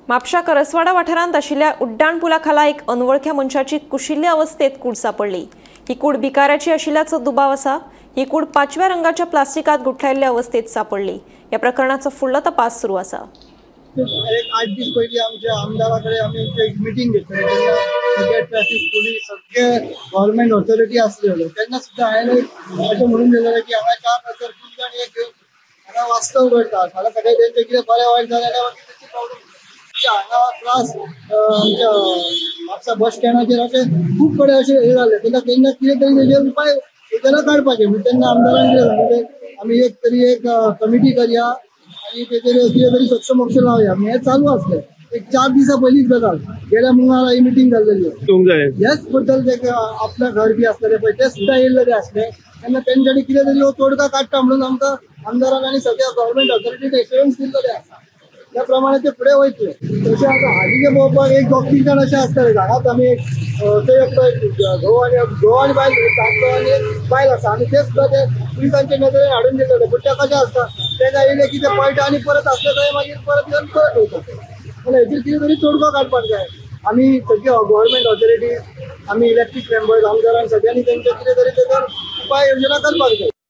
म्हापशा करसवाडा वाठारांत आशिल्ल्या उड्डाण पुला खाला एक अनवळख्या मनशाची कुशिल्ले अवस्थेत कूड सापडली. ही कूड भिकाऱ्याची आशिल्ल्याचो दुबाव आसा. ही कूड पाचव्या रंगाच्या प्लास्टिकात गुठलायिल्ले अवस्थेत सापडली. या प्रकरणाचो फुडलो तपास सुरू आसा. एक 8 दीस पयलीं आमच्या आमदारा कडेन आमी एक मिटींग घेतली. तेन्ना सगळे ट्रॅफिक पुलीस, सगळे गव्हर्मेंट ऑथॉरिटी आसलेले. तेन्ना सुद्दां हांवें अशें म्हणून दिलेलें की हांगा 4 नजर खूब जाण एक हांगा वास्तव करतात. हांगा सगळें तेंचें कितें बरें वायट जालें जाल्यार मागीर तेची प्रॉब्लम. हांगा त्रास आमच्या म्हापसा बस स्टँडाचेर अशें खूब कडेन अशें हें जालें. तेन्ना तेन्ना कितें तरी तेजेर उपाय योजना काडपाचें. म्हणजे तेन्ना आमदारान कितें सांगलें, आमी एक तरी एक कमिटी करया आनी तेजेर कितें तरी सक्षमोक्ष लावया. हें चालू आसलें. एक 4 दिसां पयलींच गजाल, गेल्या मंगळारा ही मिटींग जाल्लेली. हेच बद्दल ते आपल्या घर बी आसतलें पळय ते सुद्दां येयल्ले आसले. तेन्ना तेंच्यानी कितें तरी हो तोडगा काडटा म्हणून आमकां आमदारान आनी सगळ्या गव्हर्मेंट ऑथॉरिटीन एश्युरन्स दिल्लेलें आसा. त्या प्रमाणे ते फुडें वयतले. तशें आतां हालींचे पळोवपाक एक 2-3 जाण अशें आसतले. हांगाच आमी एक ते एक घोव आनी बायल, दादलो आनी एक बायल आसा आनी ते सुद्दां ते पुलिसांचे नदरेन हाडून दिलेले. पूण ते कशें आसता, तेका येयले की ते पळटा आनी परत आसले थंय मागीर परत येवन परत वयता. पूण हेचेर कितें तरी तोडगो काडपाक जाय. आमी सगळी गव्हर्मेंट ऑथॉरिटी, आमी इलेक्टीड मेंबर्स, आमदारान सगळ्यांनी तेंचे कितें तरी तेजेर उपाय योजना करपाक जाय.